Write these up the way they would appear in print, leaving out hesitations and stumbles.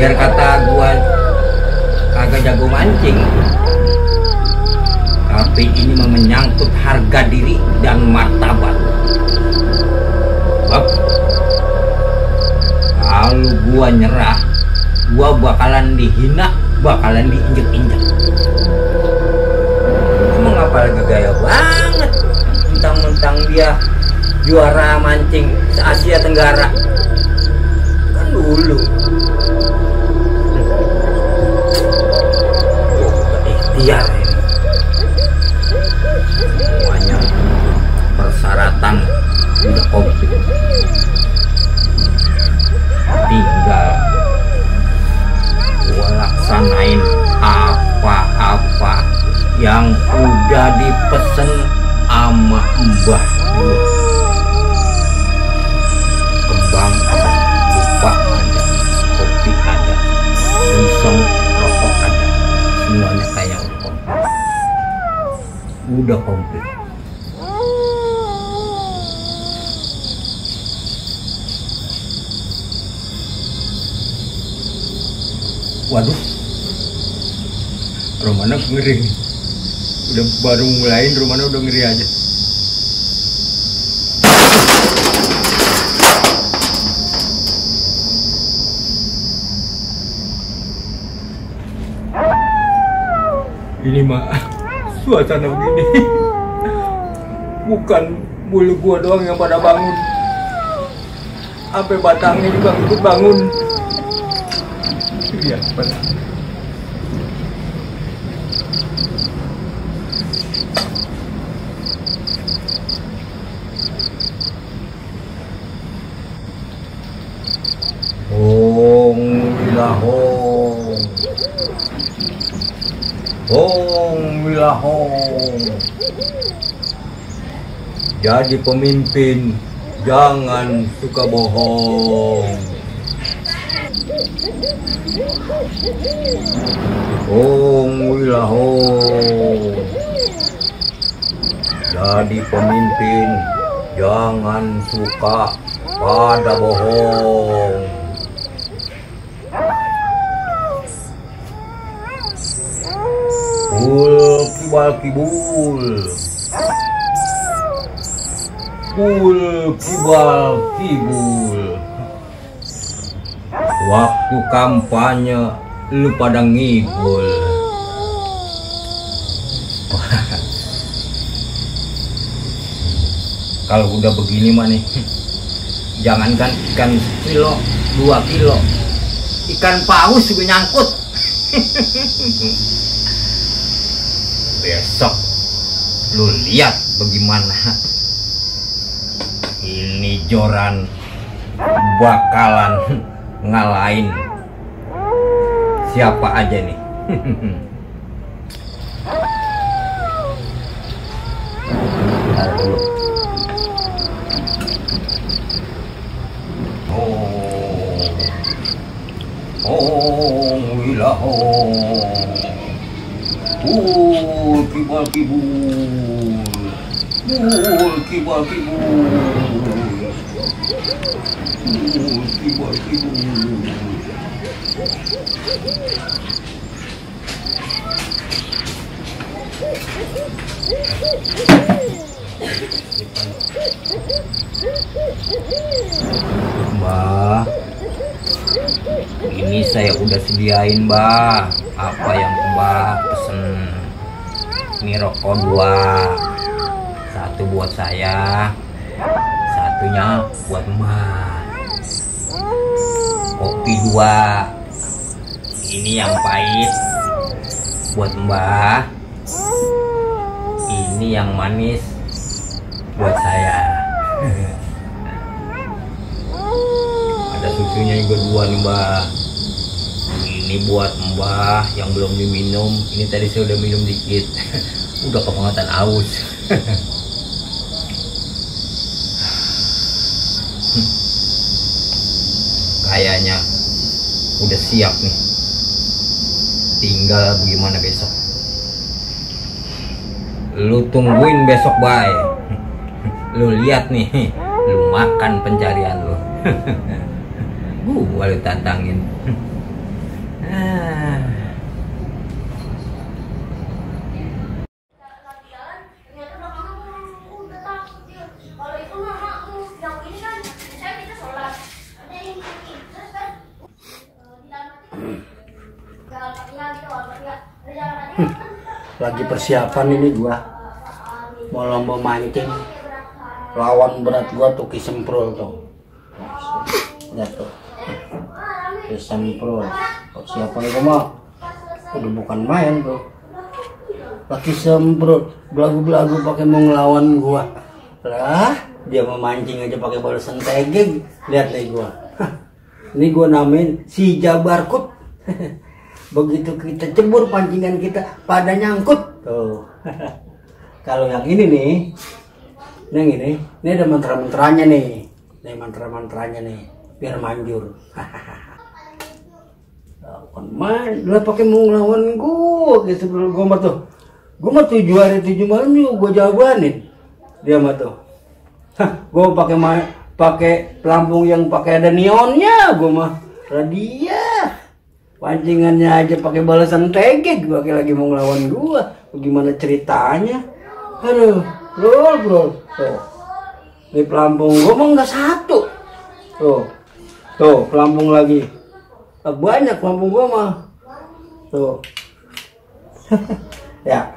biar kata gua kagak jago mancing, tapi ini menyangkut harga diri dan martabat. Bab, kalau gua nyerah, gua bakalan dihina, bakalan diinjek-injek. Emang apa lagi gaya banget, mentang-mentang dia juara mancing se-Asia Tenggara. Kan dulu ikhtiar ini. Semuanya persyaratan udah komplit, tinggal gua laksanain apa-apa yang udah dipesen sama mbah gua. Kembang ada, lupa ada, kopi ada, sungsong rokok ada, semuanya kayak udah komplit. Waduh, Romana ngeri nih. Udah baru mulain, Romana udah ngeri aja. Ini mah suasana begini, bukan bulu gua doang yang pada bangun, sampai batangnya juga ikut bangun. Iya, benar. Hong wilahong, hong wilahong. Jadi pemimpin jangan suka bohong. Hong wilahong. Jadi pemimpin jangan suka pada bohong. Bul kibal kibul, bul kibal kibul. Waktu kampanye lu pada ngibul. Kalau udah begini mah nih, jangankan ikan kilo, 2 kilo, ikan paus juga nyangkut. Besok lu lihat bagaimana ini Joran bakalan ngalahin siapa aja nih. Oh wilahong, kibal kibul, kibal kibul, kibal kibul. Mbah, ini saya udah sediain mbah apa yang mbah pesen. Ini rokok 2, 1 buat saya, 1-nya buat mbah. Kopi 2, ini yang pahit buat mbah, ini yang manis buat saya. Ada susunya juga 2 nih mbah. Ini buat mbah yang belum diminum. Ini tadi saya udah minum dikit. Udah kebangetan aus. Kayaknya udah siap nih. Tinggal bagaimana besok. Lu tungguin besok bae. Lu lihat nih, lu makan pencarian lu. Gua lu tantangin. Lagi persiapan ini gua mau lomba mancing. Lawan berat gua tuh Kisemprul tuh. Lihat tuh. Kisemprul. Persiapan gua mah udah bukan main tuh. Laki Kisemprul belagu-belagu pakai mau ngelawan gua. Lah, dia memancing aja pakai balasan tegeng. Lihat nih gua. Ini gua namain si Jabarkut. Begitu kita cebur pancingan kita pada nyangkut tuh. Kalau yang ini nih, ini ada mantra-mantranya nih. Ini mantra-mantranya nih, biar manjur. Lawan main, lah pakai mau ngelawan gua gitu gua mah tuh. Gua mah 7 hari 7 malam juga gua jawabanin. Dia mah tuh. Gua pakai pelampung yang pakai ada neonnya, gua mah. Dia pancingannya aja pakai balasan tegek, pakai lagi mau ngelawan gua. Bagaimana ceritanya? Aduh, bro. Tuh. Ini pelampung gua mah nggak satu. Tuh, pelampung lagi. Banyak pelampung gua mah. Tuh. Ya.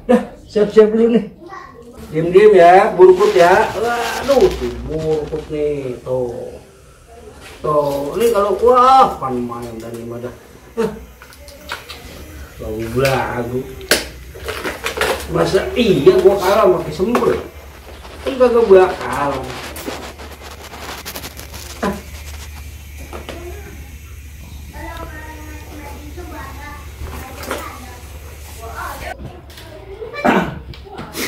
Dah, siap-siap dulu nih. Diam-diam ya, burukut ya. Aduh, burukut nih. Tuh, ini kalau wah pan main tadi mah dah. Lagu. Masa iya gua kalah sama Kisemprul? Kan kagak bakal.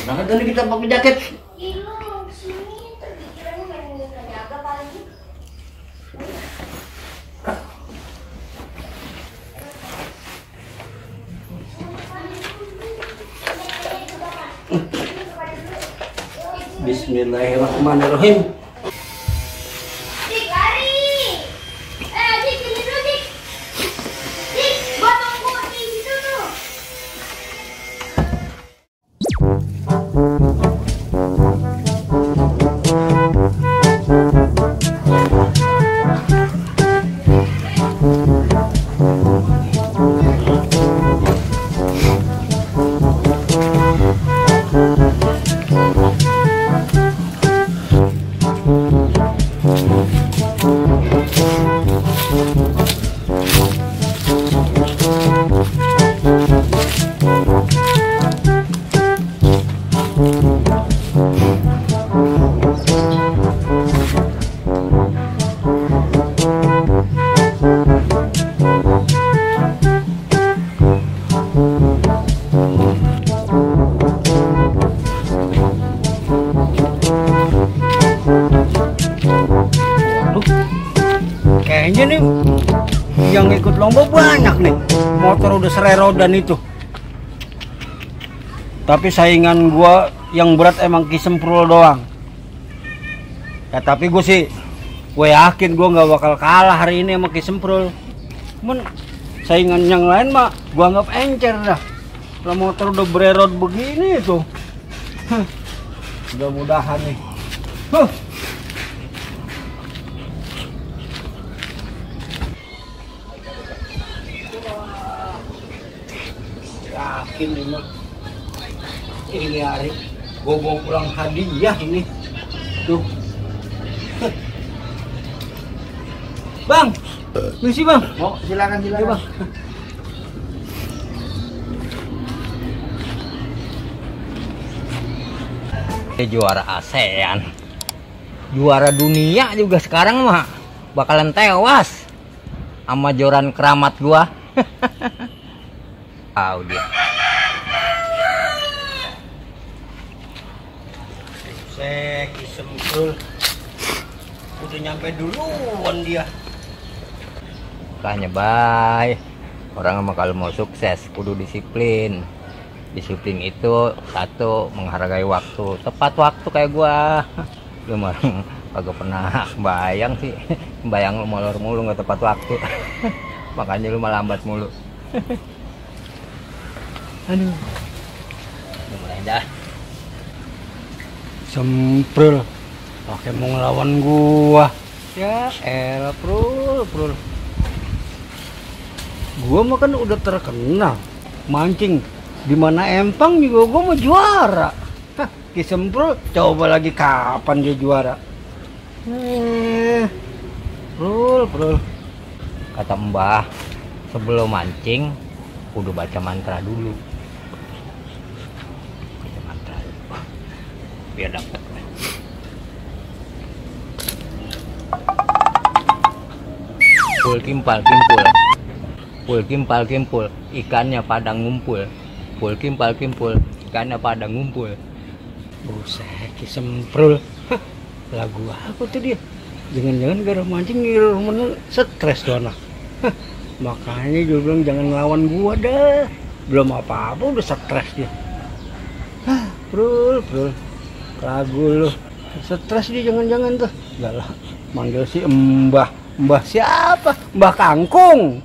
Nah, tadi kita pakai jaket. Bismillahirrahmanirrahim. Dik, lari. Dik, ini dulu, Dik. Dik, gua tunggu di situ tuh. Kayaknya nih yang ikut lomba banyak nih. Motor udah sererodan itu. Tapi saingan gua yang berat emang Kisemprul doang. Ya tapi gue yakin gua nggak bakal kalah hari ini sama Kisemprul. Cuman saingan yang lain mah gua anggap encer dah. Kalau motor udah bererod begini tuh. Mudah-mudahan nih. Yakin ini hari gue bawa pulang hadiah ini tuh. Bang, misi bang. Oh, silakan. Ya, bang. Juara ASEAN, juara dunia juga sekarang mah bakalan tewas sama joran keramat gua. Tahu dia. Kisemprul udah nyampe duluan dia. Makanya bay, orang mah kalau mau sukses kudu disiplin. Disiplin itu satu, menghargai waktu, tepat waktu kayak gua. Lu mah kagak pernah bayang sih, bayang lu molor mulu nggak tepat waktu. Makanya lu malah lambat mulu. Aduh, udah mulai dah. Semprul pakai mau ngelawan gua. Ya elah, Prul. Gua mah kan udah terkenal mancing di mana empang juga gua mau juara. Hah, Ki Semprul coba lagi kapan dia juara? Prul. Kata Mbah, sebelum mancing kudu baca mantra dulu. Baca mantra dulu. Biar dapet. Pul kimpal kimpul. Pul kimpal kimpul, ikannya pada ngumpul. Pul kimpal kimpul, ikannya pada ngumpul. Buset, Ki Semprul. Hah, lagu apa tuh dia? Jangan-jangan gara mancing rumahnya stres tuh anak. Hah, makanya dia bilang jangan ngelawan gua dah. Belum apa-apa udah stres dia. Hah, Prul. Lagu lu. Stres dia jangan-jangan tuh. Enggak lah, manggil si Mbah. Mbah siapa? Mbah Kangkung.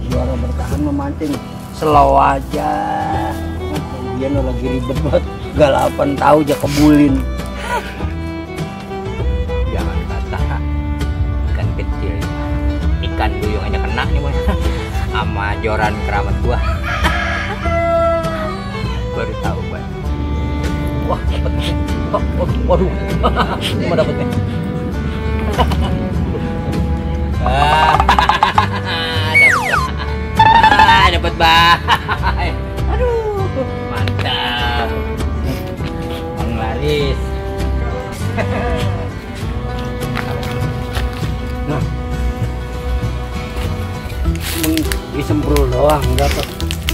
Juara bertahan memancing slow aja. Dia lagi ribet banget, galapan tahu aja kebulin. Jangan kata ikan kecil, ikan duyung aja kena nih Mas. Sama joran keramat gua. Baru tahu Bang. Wah dapet nih. Waduh, ini mah dapet nih. Dapat Bang. Aduh, mantap. Bang laris. Nah, Ki Semprul doang dapat.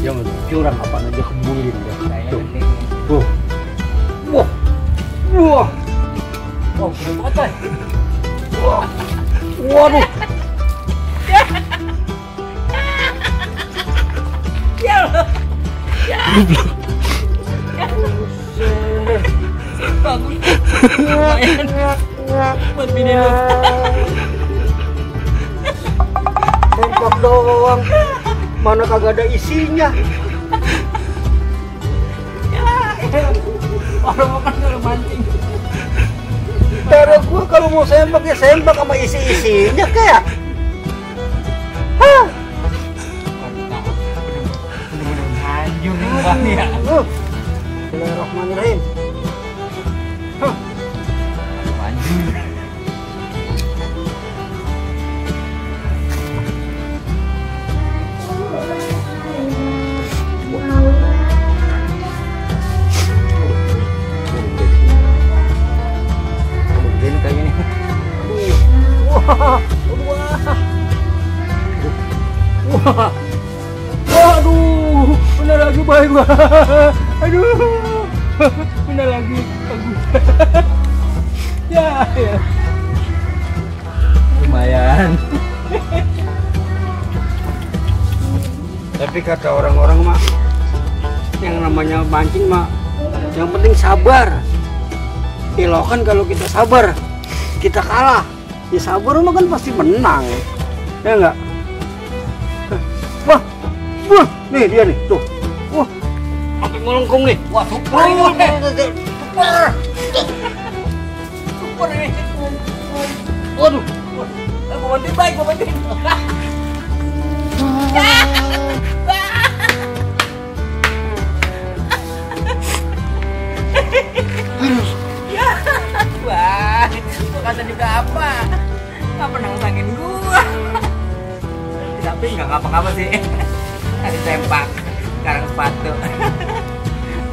Yang curang apa aja kebulin deh. Tuh. Wah. Wah, berat. Wah. Waduh. Bagus. Lumayan. Buat bini lu. Sempak doang. Mana kagak ada isinya. Orang makan kalau mancing. Cara gua kalau mau sempak ya sempak sama isi-isinya kayak. Hah. Bener-bener hancur nih Bang ya. Bismillahirrahmanirrahim. Hancur. Gini kayak gini. Wah. Waduh, bener lagi baik gua. Aduh, bener lagi bagus. Ya. Lumayan. Tapi kata orang-orang mah, yang namanya mancing mah, yang penting sabar. Ilokan kalau kita sabar, kita kalah. Ya sabar mah kan pasti menang. Ya enggak? Wah, nih dia nih, tuh. Wah, makin melengkung nih. Wah, super ini. Super. Super ini. Waduh. Gua bantuin baik, gua bantuin. Wah, gua kata juga apa? Nggak pernah ngutangin gua. Tapi nggak ngapa-ngapa sih. Tadi sempak, sekarang sepatu.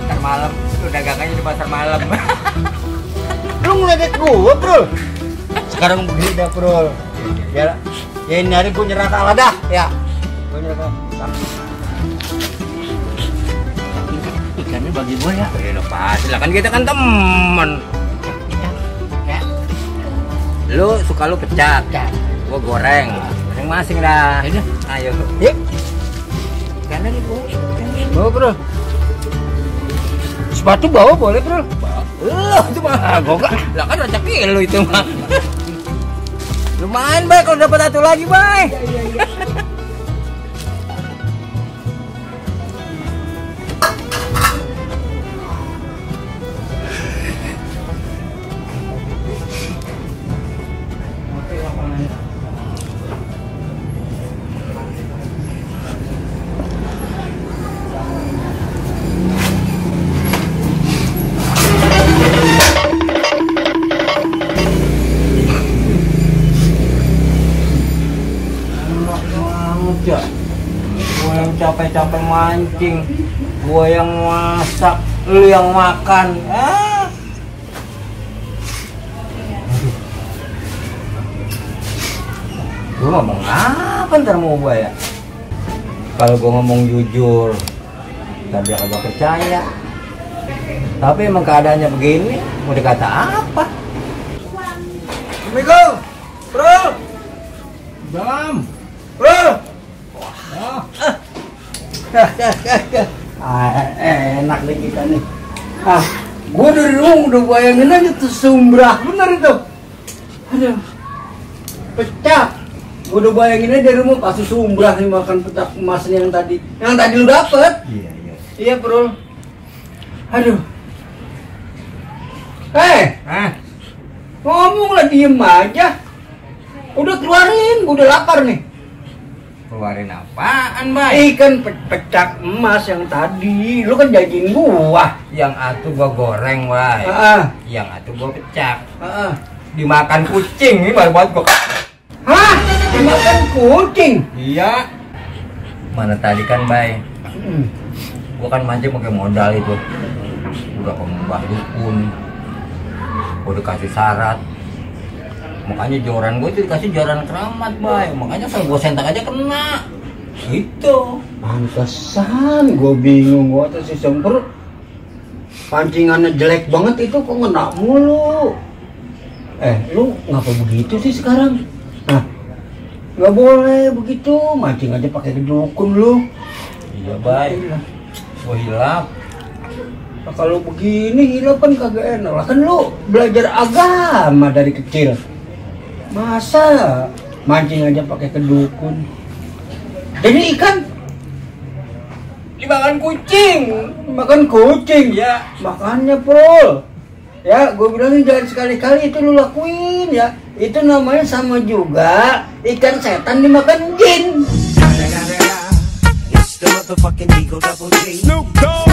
Ntar malam, lu dagangannya di pasar malam. Lu ngeledek gua, Bro. Sekarang begini dah, Bro. Ya, ya ini hari gua nyerah kalah dah, ya. Gua nyerah kalah. Ikannya bagi gua ya. Ya udah pasti lah, kan kita kan temen. Ya. Lu suka lu pecat, gua goreng. Masing-masing dah. Ayo. Yuk. Karena nih gua. Bawa, Bro. Sepatu bawa boleh, Bro. Itu mah gua enggak. Lah kan rezeki lu itu mah. Lumayan bay kalau dapat satu lagi bay. Gue yang capek-capek mancing, gue yang masak, lu yang makan. Gue ngomong apa ntar mau gue ya? Kalau gue ngomong jujur, ntar dia kagak percaya. Tapi emang keadaannya begini, mau dikata apa? Assalamualaikum, bro. Salam, bro. Enak deh kita nih. Gue dari rumah udah bayangin aja tuh sumbrah bener itu. Aduh, pecah. Gue udah bayangin aja dari rumah pasti sumbrah nih makan petak emasnya yang tadi lu dapet. Iya bro. Aduh. Ngomong lah diem aja. Udah keluarin, gue udah lapar nih. Keluarin apaan, Bay? Ikan pecak emas yang tadi, lu kan janjiin gua. Yang atuh gua goreng, Bay. Yang atuh gua pecak. Dimakan kucing, ini baru buat gua. Hah? Dimakan kucing? Iya. Mana tadi kan, Bay? Gua kan mancing pakai modal itu. Udah ke Mbah Dukun. Gua dikasih syarat. Makanya joran gue itu dikasih joran keramat, Bay. Makanya asal gue sentak aja kena. Gitu. Pantesan gue bingung, gue tuh si Semper pancingannya jelek banget itu kok ngena mulu. Lu ngapa begitu sih sekarang? Nggak boleh begitu, mancing aja pakai kedukun lu. Iya, Bay. Gue hilap. Nah, kalau begini hilap kan kagak enak lah, kan lu belajar agama dari kecil. Masa mancing aja pakai kedukun? Jadi ikan dimakan kucing. Makan kucing? Ya. Makanya Pol. Ya, gue bilangin jangan sekali-kali itu lu lakuin ya. Itu namanya sama juga ikan setan dimakan jin. It's the motherfucking Eagle Double G. Snoop Dogg.